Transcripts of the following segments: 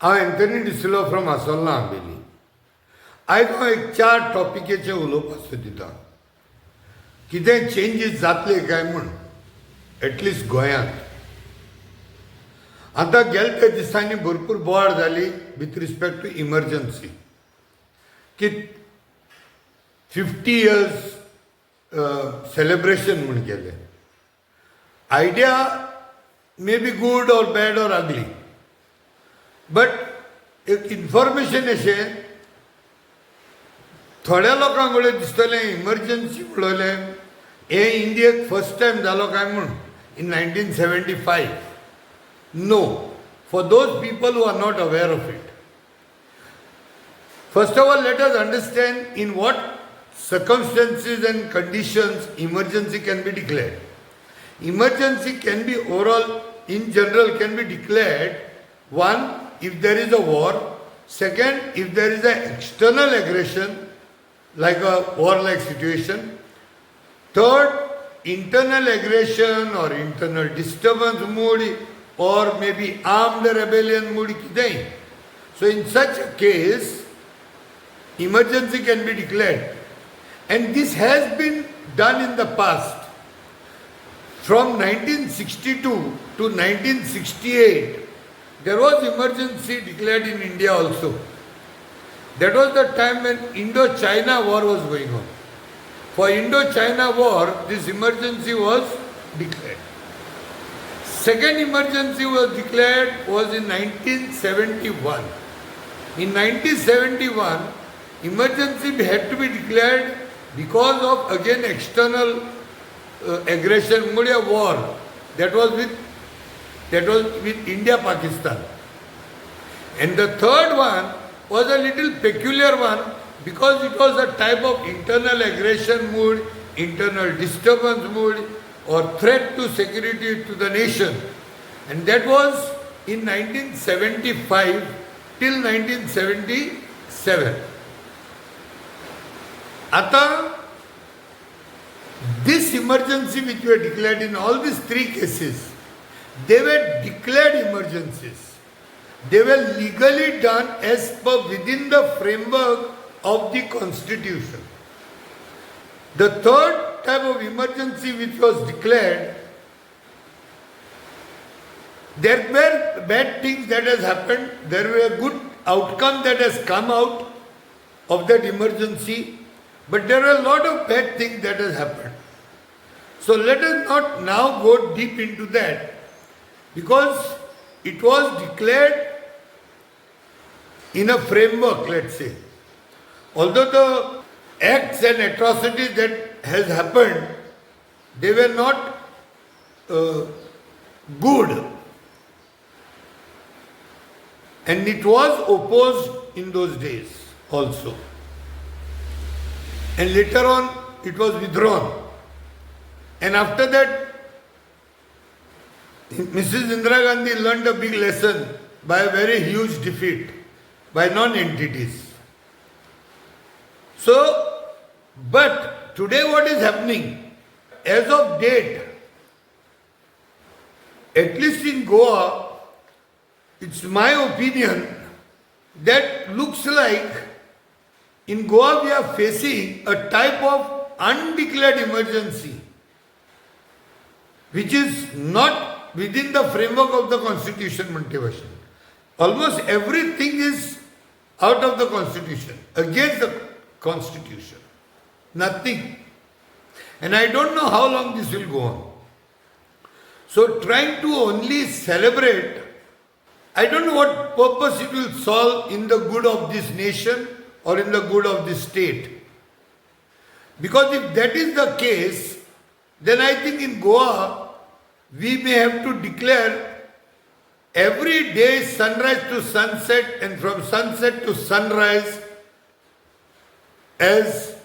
हांव Anthony D'Silva from आसोल्ला, Ambelim. आयज हांव एक चार टॉपिकेचेर उलोवपाक सोदितां. कितें चेंजीस जातले काय म्हूण एटलिस्ट गोंयांत. आतां गेले त्या दिसांनी भरपूर बोवाळ जाली विथ रिस्पेक्ट टू इमर्जन्सी, की 50 इयर्स सेलिब्रेशन म्हूण केलें. Idea may be good or bad or ugly, but एक इन्फॉर्मेशन अशें थोड्या लोकांक कडेन दिसतलें, इमर्जन्सी म्हणलें हें इंडियेक फर्स्ट टायम जालो काय म्हूण in 1975. No, for those people who are not aware of it, first of all, let us understand in what circumstances and conditions emergency can be declared. Emergency can be overall, in general, can be declared, one, if there is a war; second, if there is an external aggression, like a war-like situation; third, internal aggression or internal disturbance mood or maybe armed rebellion mood कितेंय. So in such a case, emergency can be declared. And this has been done in the past. From 1962 to 1968, there was emergency declared in India also. That was the time when Indo-China war was going on. For Indo-China war, this emergency was declared. Second emergency was declared was in 1971. In 1971, emergency had to be declared because of again external aggression, म्हणजे war that was with India Pakistan. And the third one was a little peculiar one because it was a type of internal aggression mood, internal disturbance mood, or threat to security to the nation. And that was in 1975 till 1977. आता this emergency which were declared in all these three cases, they were declared emergencies. They were legally done as per within the framework of the constitution. The third type of emergency which was declared, there were bad things that has happened, there were good outcome that has come out of that emergency, but there are a lot of bad things that has happened. So let us not now go deep into that because it was declared in a framework, let's say. Although the acts and atrocities that has happened, they were not good. And it was opposed in those days also. And later on, it was withdrawn. And after that, Mrs. Indira Gandhi learned a big lesson by a very huge defeat by non entities. So, but today what is happening? As of date, at least in Goa, it's my opinion that looks like in Goa we are facing a type of undeclared emergency which is not within the framework of the constitution म्हणटे भाशेन. Almost everything is out of the constitution, against the constitution. Nothing. And I don't know how long this will go on. So trying to only celebrate, I don't know what purpose it will solve in the good of this nation or in the good of this state. Because if that is the case, then I think in Goa we may have to declare every day sunrise to sunset and from sunset to sunrise as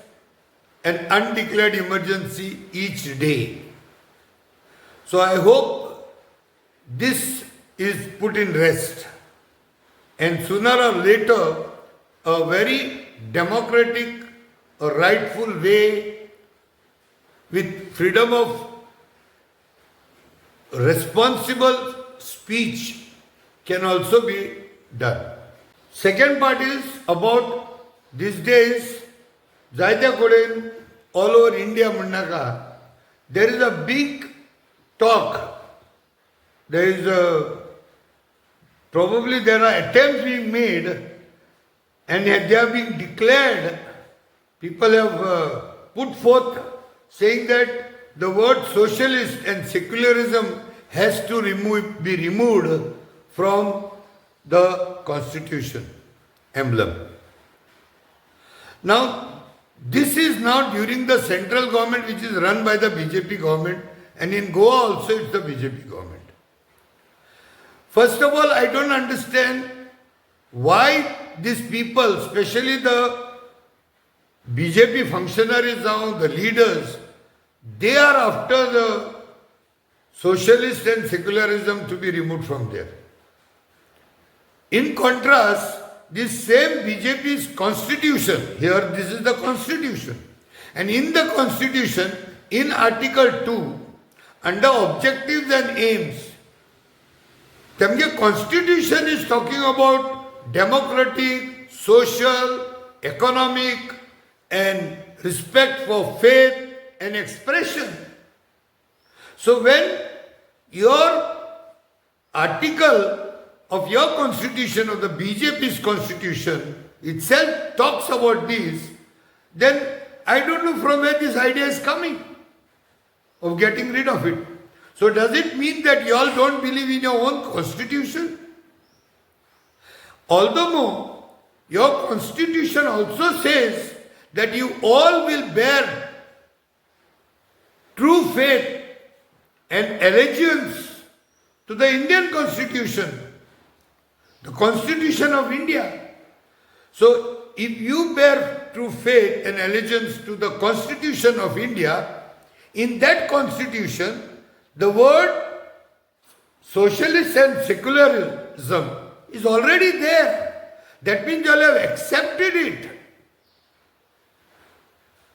an undeclared emergency each day. So I hope this is put in rest and sooner or later a very democratic, a rightful way with freedom of responsible speech can also be done. Second part is about these days जायत्या कडेन all over India म्हणनाका, there is a big talk, there is a probably there are attempts being made and they are being declared. People have put forth saying that the word socialist and secularism has to be removed from the constitution emblem. Now, this is now during the central government, which is run by the BJP government, and in Goa also it's the BJP government. First of all, I don't understand why these people, especially the BJP functionaries now, the leaders, they are after the socialist and secularism to be removed from there. In contrast, this same BJP's constitution, here this is the constitution, and in the constitution, in Article 2, under objectives and aims, तेमगे constitution is talking about democratic, social, economic and respect for faith and expression. So when your article of your constitution, of the BJP's constitution itself talks about this, then I don't know from where this idea is coming of getting rid of it. So does it mean that you all don't believe in your own constitution? Although more, your constitution also says that you all will bear true faith and allegiance to the Indian Constitution, the Constitution of India. So, if you bear true faith and allegiance to the Constitution of India, in that Constitution, the word socialist and secularism is already there. That means you all have accepted it.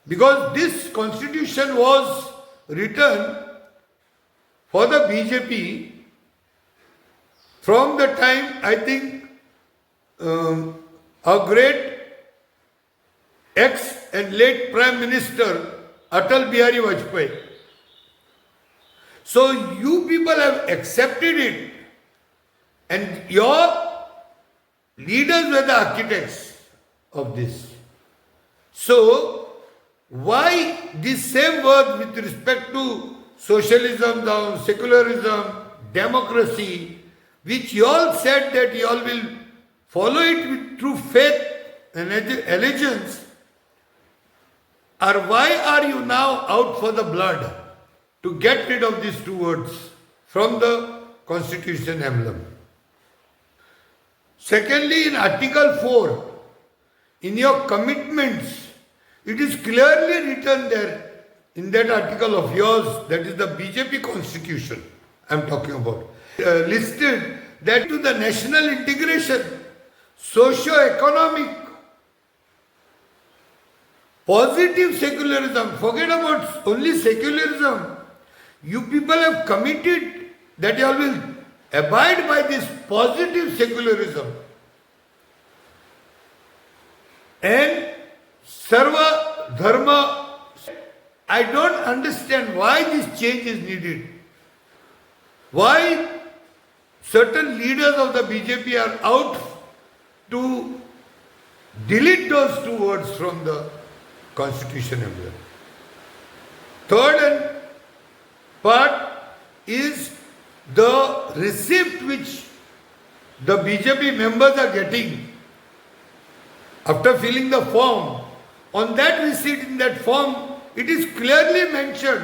Because this constitution was written for the BJP from the time, I think, our great ex and late Prime Minister Atal Bihari Vajpayee. So you people have accepted it, and your leaders were the architects of this. So why this same word with respect to socialism, down secularism, democracy, which you all said that you all will follow it with true faith and allegiance, or why are you now out for the blood to get rid of these two words from the constitution emblem? Secondly, in Article 4, in your commitments, it is clearly written there in that article of yours, that is the BJP constitution I am talking about, listed that to the national integration, socio-economic, positive secularism, forget about only secularism. You people have committed that you all will abide by this positive secularism. And Sarva Dharma, I don't understand why this change is needed. Why certain leaders of the BJP are out to delete those two words from the constitution emblem. Third and part is the receipt which the BJP members are getting after filling the form. On that receipt, in that form, it is clearly mentioned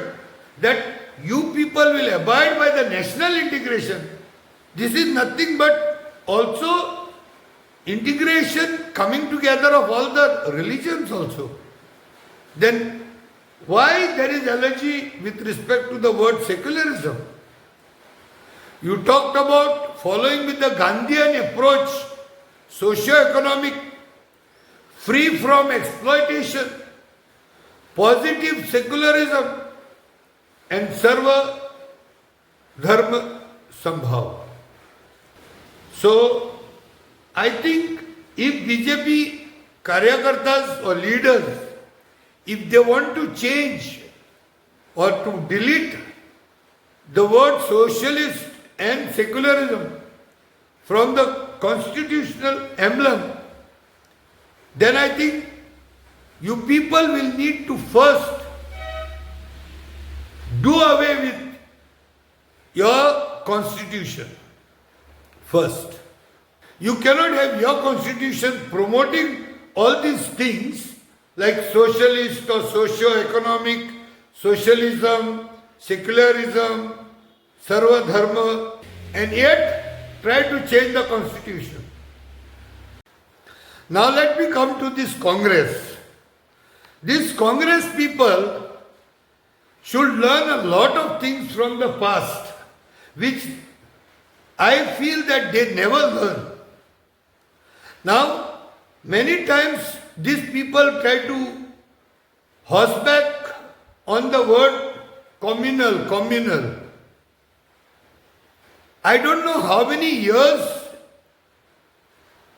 that you people will abide by the national integration. This is nothing but also integration, coming together of all the religions also. Then why there is allergy with respect to the word secularism? You talked about following with the Gandhian approach, socio-economic, free from exploitation, positive secularism, and Sarva Dharma Sambhav. So, I think if BJP karyakartas or leaders, if they want to change or to delete the word socialist and secularism from the constitutional emblem, then I think you people will need to first do away with your constitution first. You cannot have your constitution promoting all these things like socialist or socio-economic, socialism, secularism, sarva dharma, and yet try to change the constitution. Now let me come to this Congress. This Congress people should learn a lot of things from the past, which I feel that they never learn. Now, many times these people try to horseback on the word communal, communal. I don't know how many years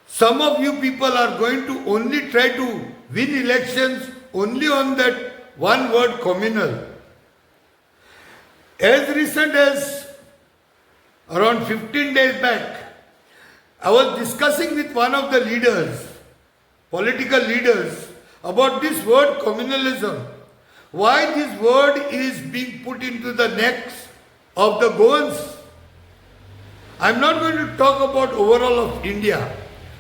some of you people are going to only try to win elections only on that one word, communal. As recent as around 15 days back, I was discussing with one of the leaders, political leaders, about this word communalism. Why this word is being put into the necks of the Goans? I am not going to talk about overall of India,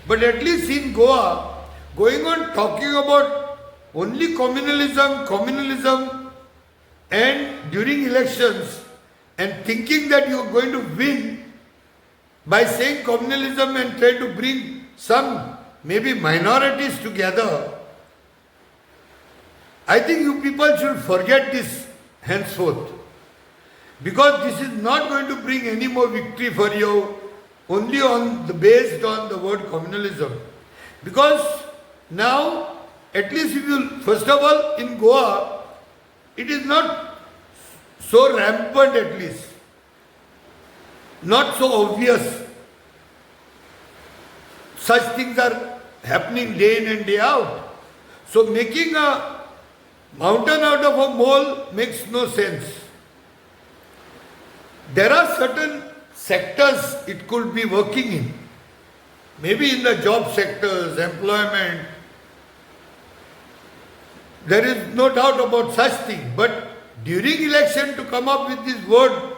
but at least in Goa, going on talking about only communalism, communalism, and during elections, and thinking that you are going to win by saying communalism and try to bring some maybe minorities together, I think you people should forget this henceforth. Because this is not going to bring any more victory for you only on the based on the word communalism. Because now, at least if you, first of all, in Goa, it is not so rampant at least, not so obvious. Such things are happening day in and day out. So making a mountain out of a mole makes no sense. There are certain sectors it could be working in. Maybe in the job sectors, employment. There is no doubt about such thing. But during election to come up with this word,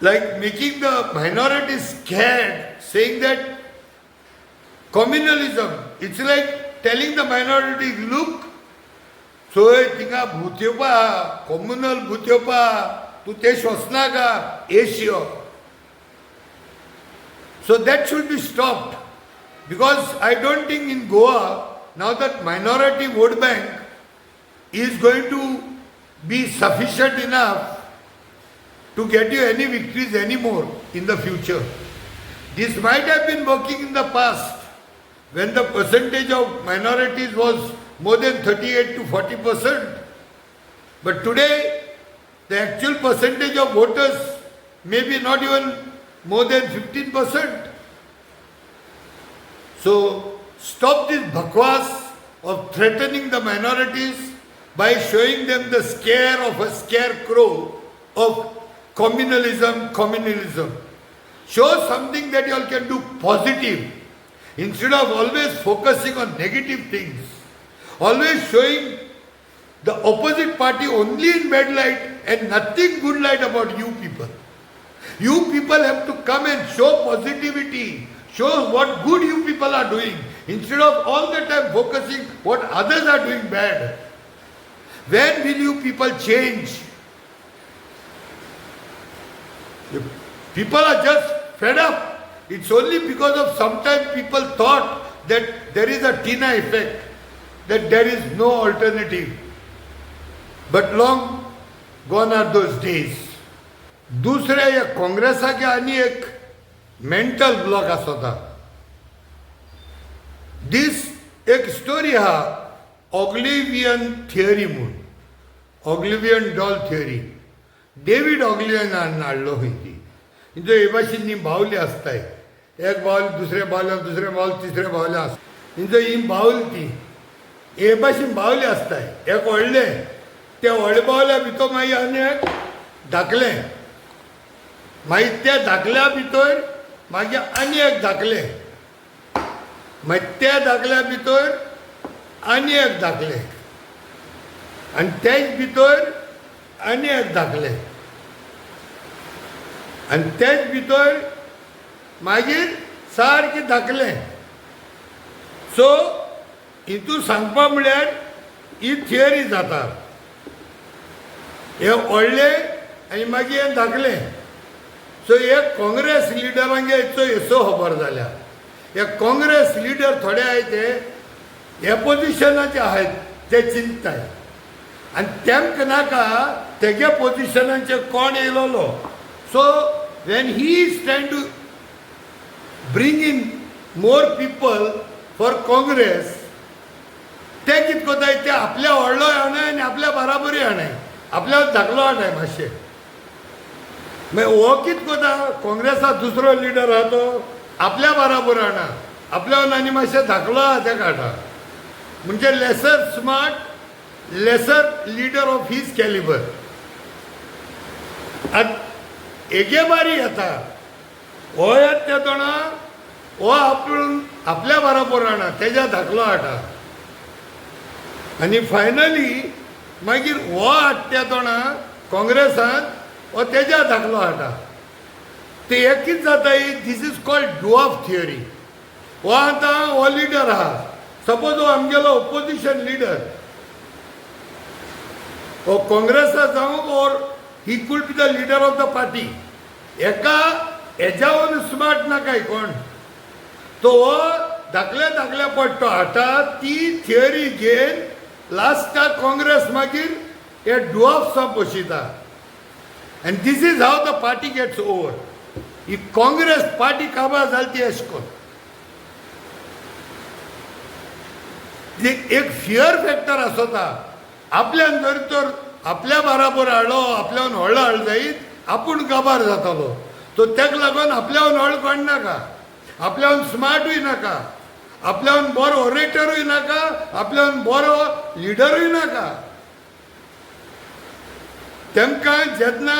like making the minorities scared, saying that communalism, it's like telling the minorities, look, चोय थिंगा भूत येवपा, communal भूत येवपा, तूं तें सोंसनाका, एशियो. So that should be stopped, because I don't think in Goa now that minority vote bank is going to be sufficient enough to get you any victories anymore in the future. This might have been working in the past when the percentage of minorities was more than 38 to 40%. But today, the actual percentage of voters may be not even more than 15%. So stop this bakwas of threatening the minorities by showing them the scare of a scarecrow of communalism, communalism. Show something that you all can do positive instead of always focusing on negative things. Always showing the opposite party only in bad light and nothing good light about you people. You people have to come and show positivity, show what good you people are doing, instead of all the time focusing what others are doing bad. When will you people change? People are just fed up. It's only because of sometimes people thought that there is a Tina effect, that there is no alternative. But long gone are those days. दुसऱ्या ह्या काँग्रेसाक आनी एक mental block आसता. दीस एक story आहा ऑग्लिवियन theory म्हूण, ऑग्लिवियन doll theory. David ऑग्लिवियनान हाडलो खंय ती. हे भाशेन नी बावली आसताय. एक बावल दुसरें बावल्या, दुसरें बावल तिसरें बावलें आसा. तेंचो ही बावल ती हे भाशेन बावले आसताय. एक व्हडलें, त्या व्हडल्या बावल्या भितर मागीर आनी एक धाकलें, मागीर त्या धाकल्या भितर मागीर आनी एक धाकलें, मागीर त्या धाकल्या भितर आनी एक धाकलें, आनी तेच भितर आनी एक धाकलें, आनी तेच भितर मागीर सारकें धाकलें. सो हितून सांगपा म्हळ्यार ही थियरी जाता. हे व्हडलें आनी मागीर हें धाकलें. सो हे काँग्रेस लिडरांगे हेचो हेचो खबर जाल्या. हे काँग्रेस लिडर थोडे आहाय ते एपोजिशनाचे आहाय, ते चिंतताय आनी तेमकां नाका तेगे पोजिशनाचे कोण येयलोलो. So when he is trying to bring in more people for Congress, ते कितें कोताय, ते आपल्या व्हडलो हाणाय आनी आपल्या बाराबरी हाणाय, आपल्या धाकलो हाणाय मातशें. मागीर हो कितें कोता, काँग्रेसा दुसरो लिडर आहा तो आपल्या बाराबर हाणा, आपल्या आनी मातशें धाकलो आहा तेका हाडटा. म्हणजे lesser smart, lesser leader of his calibre. आतां एके बारी येता हो येता त्या तोणा हो आपूण आपल्या बाराबर हाडना, तेज्या धाकलो हाडटा. आनी फायनली मागीर हो हाडटा तोणा काँग्रेसान हो तेज्या धाकलो हाडटा. ते एकच जाता. This is called dwarf theory. हो आतां हो लिडर आहा, सपोज हो आमगेलो ओपोजिशन लिडर, हो काँग्रेसा जावं or he could be the leader of the party, एका हेज्यावन स्मार्ट नाकाय कोण, तो हो धाकल्या धाकल्या पडटो हाडटा. ती थियरी घेवन लास्टाक काँग्रेस मागीर हे ड्वार्फ्सां पोशिता. And this is how the party gets over. He Congress party काबार जाली ती अशें करून एक फियर फॅक्टर आसता. आपल्यान जर तर आपल्या बाराबर हाडलो, आपल्यान व्हडलो हाडलो जायत, आपूण काबार जातालो. तो ताका लागून आपल्यावन व्हड कोण नाका, आपल्यावन स्मार्टूय नाका, आपल्यावन बरो ओरेटरूय नाका, आपल्यावन बरो लिडरूय नाका. तेमकां जेन्ना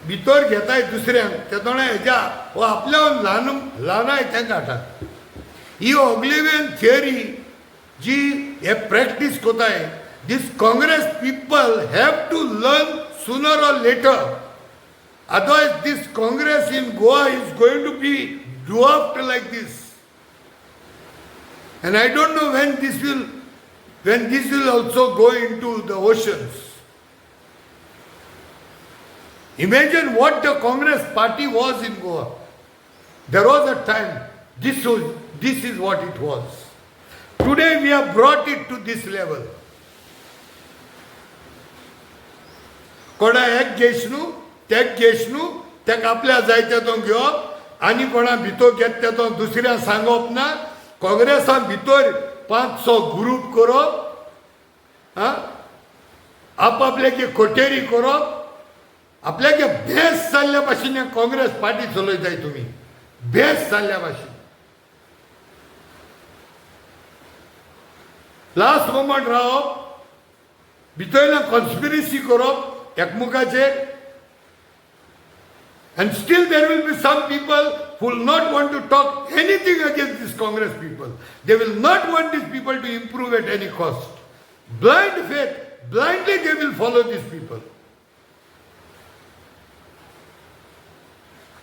भितर घेताय दुसऱ्यांक तेदोणा हेज्या हो आपल्यावन ल्हान ल्हान आहाय तेंकां हाडटा. ही ऑब्लिवियन थियरी जी हे प्रॅक्टीस कोताय, this Congress people have to learn sooner or later, otherwise this Congress in Goa is going to be dwarfed like this. And I don't know when this will also go into the oceans. Imagine what the Congress party was in Goa. There was a time, this is what it was. Today we have brought it to this level. कोणा एक घेश न्हू, तेक घेश न्हू, तेका आपल्या जाय तेतो घेवप आनी कोणा भितर घेत तेतो दुसऱ्या सांगप ना. काँग्रेसा भितर 5-6 ग्रूप करप, आं, आपापल्याचे कोटेरी करप, आपल्याचे भेस जाल्ल्या भाशेन काँग्रेस पार्टी चलयताय तुमी, भेस जाल्ल्या भाशेन. लास्ट मोमेंट रावप, भितरल्यान कॉन्स्पिरसी करप एकमुखाचेर. And still there will be some people who will not want to talk anything against these Congress people. They will not want these people to improve at any cost. Blind faith, blindly they will follow these people.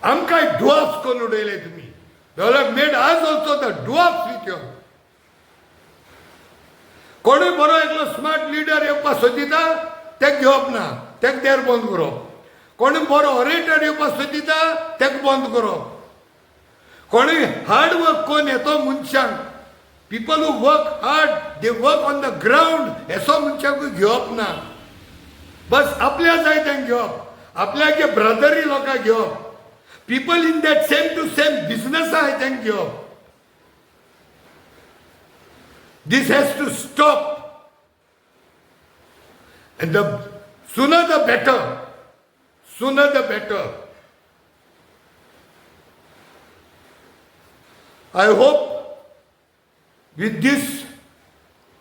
आमकां dwarfs करून उडयले तुमी. You have made us also the dwarfs with you. कोणूय बरो एकलो smart leader येवपाक सोदिता, तेका घेवप ना, तेका देर बंद करप. कोणूय बरो ऑरेटर येवपाक सोदिता, तेका बंद करप. कोणूय हार्ड वर्क करून येतो मनशांक, people who work hard, they work on the ground, येसो मनशांकूय घेवप ना. बस आपल्या जाय तें घेवप, आपल्याचे ब्रदरी लोकांक घेवप, people in that same to same business आहाय तेंकां घेवप. This has to stop. And the sooner the better. Sooner the better. I hope with this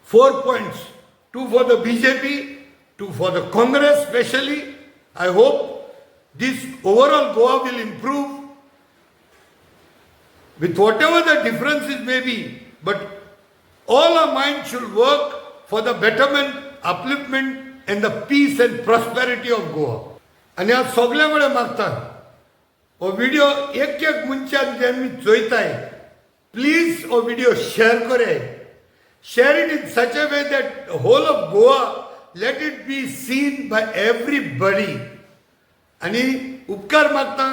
four points, two for the BJP, two for the Congress specially, I hope this overall Goa will improve with whatever the differences may be, but all our minds should work for the betterment, upliftment and the peace and prosperity of Goa. आनी हांव सगल्या कडेन मागता, हो video एक एक मनशान जे आमी चोयताय, प्लीज हो व्हिडिओ शेअर कराय. Share it in such a way that whole of Goa, let it be seen by everybody. आनी उपकार मागता,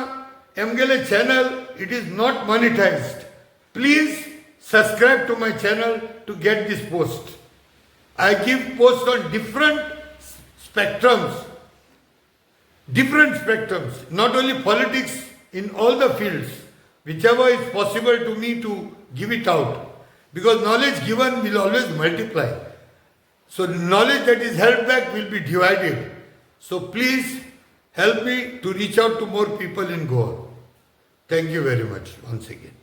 आमगेले channel, it is not monetized. Please subscribe to my channel to get this post. I give post on different spectrums, not only politics, in all the fields, whichever is possible to me to give it out. Because knowledge given will always multiply. So knowledge that is held back will be divided. So please help me to reach out to more people in Goa. Thank you very much once again.